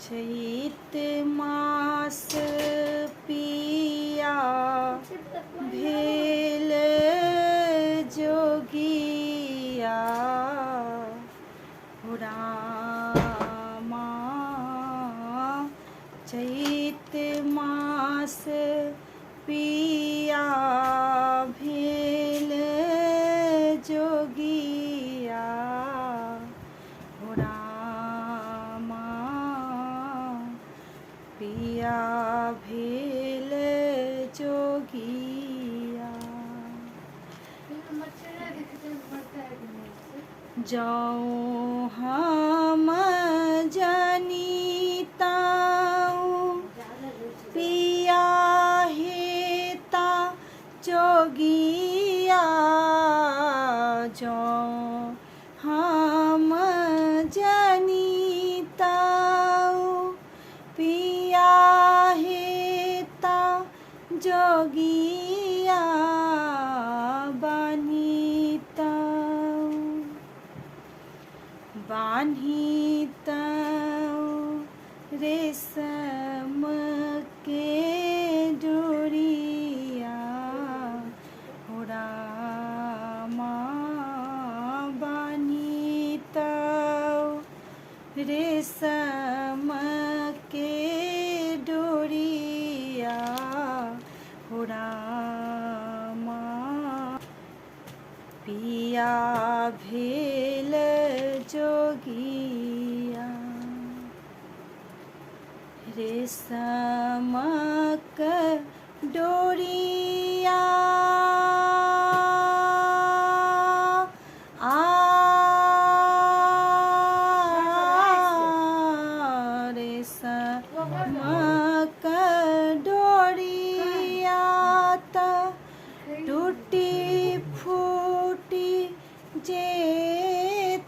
चैत मास पिया भेल जोगिया हो रामा। चैत मास पिया भेल जोगिया हो रामा। पिया भेल जोगिया। जौं हम जनिताऊँ पिया हेता जोगिया। जौं हम जनिताऊँ पिया हेता जोगिया बनिताऊँ। बान्हितौं रेशम के डोरिया हो रामा। बान्हितौं रेशम के डोरिया हो रामा। पिया भेल जोगिया रेशमक डोरिया आ रेशमक डोरिया त टूटी फूटी जेतई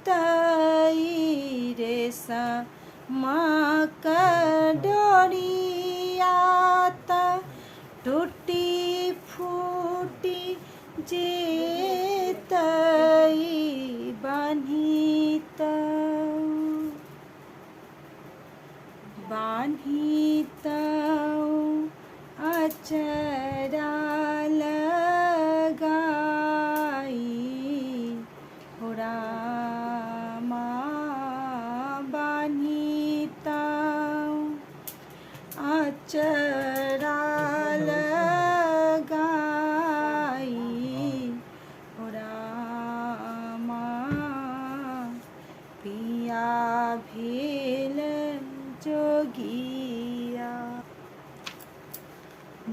रेशमक डोरिया त टूटी फूटी जेतई बान्हितौ बान्हितौ अचरा लगाई हो रामा। बान्हितौ अचरा लगाई हो रामा। पिया भेल जोगिया।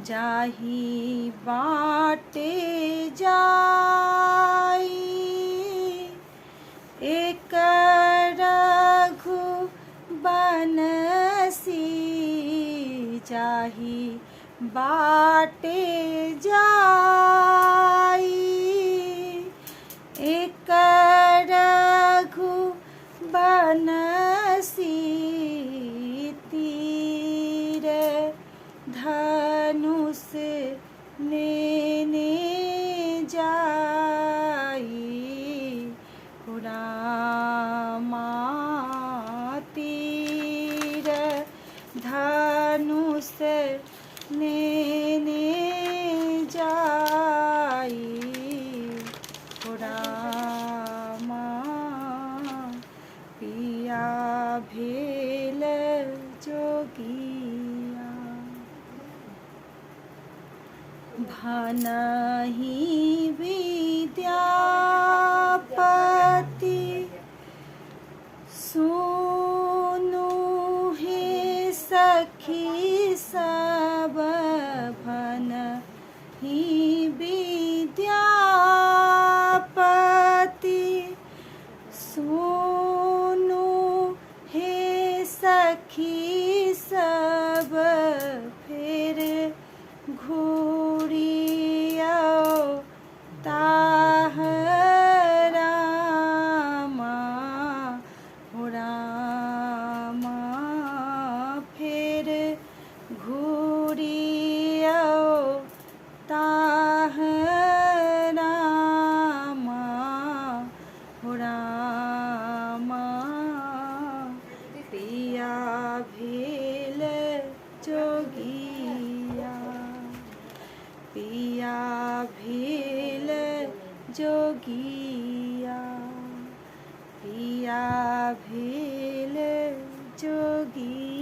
जाही बाटे जाई एक रघु बनसी। जाही बाटे जाई एक रघु बनसी। तीर धनुष लेने जाई हो रामा। तीर धनुष लेने जाई हो रामा। पिया भेल जोगिया। भनहि विद्यापति सुनु हे सखी सब। भनहि विद्यापति सुनु हे सखी सब। फेर घूरियौ ताह रामा हो रामा। फेर घूरियौ ताह रामा हो रामा। पिया भेल भेल जोगिया, पिया भेल जोगिया।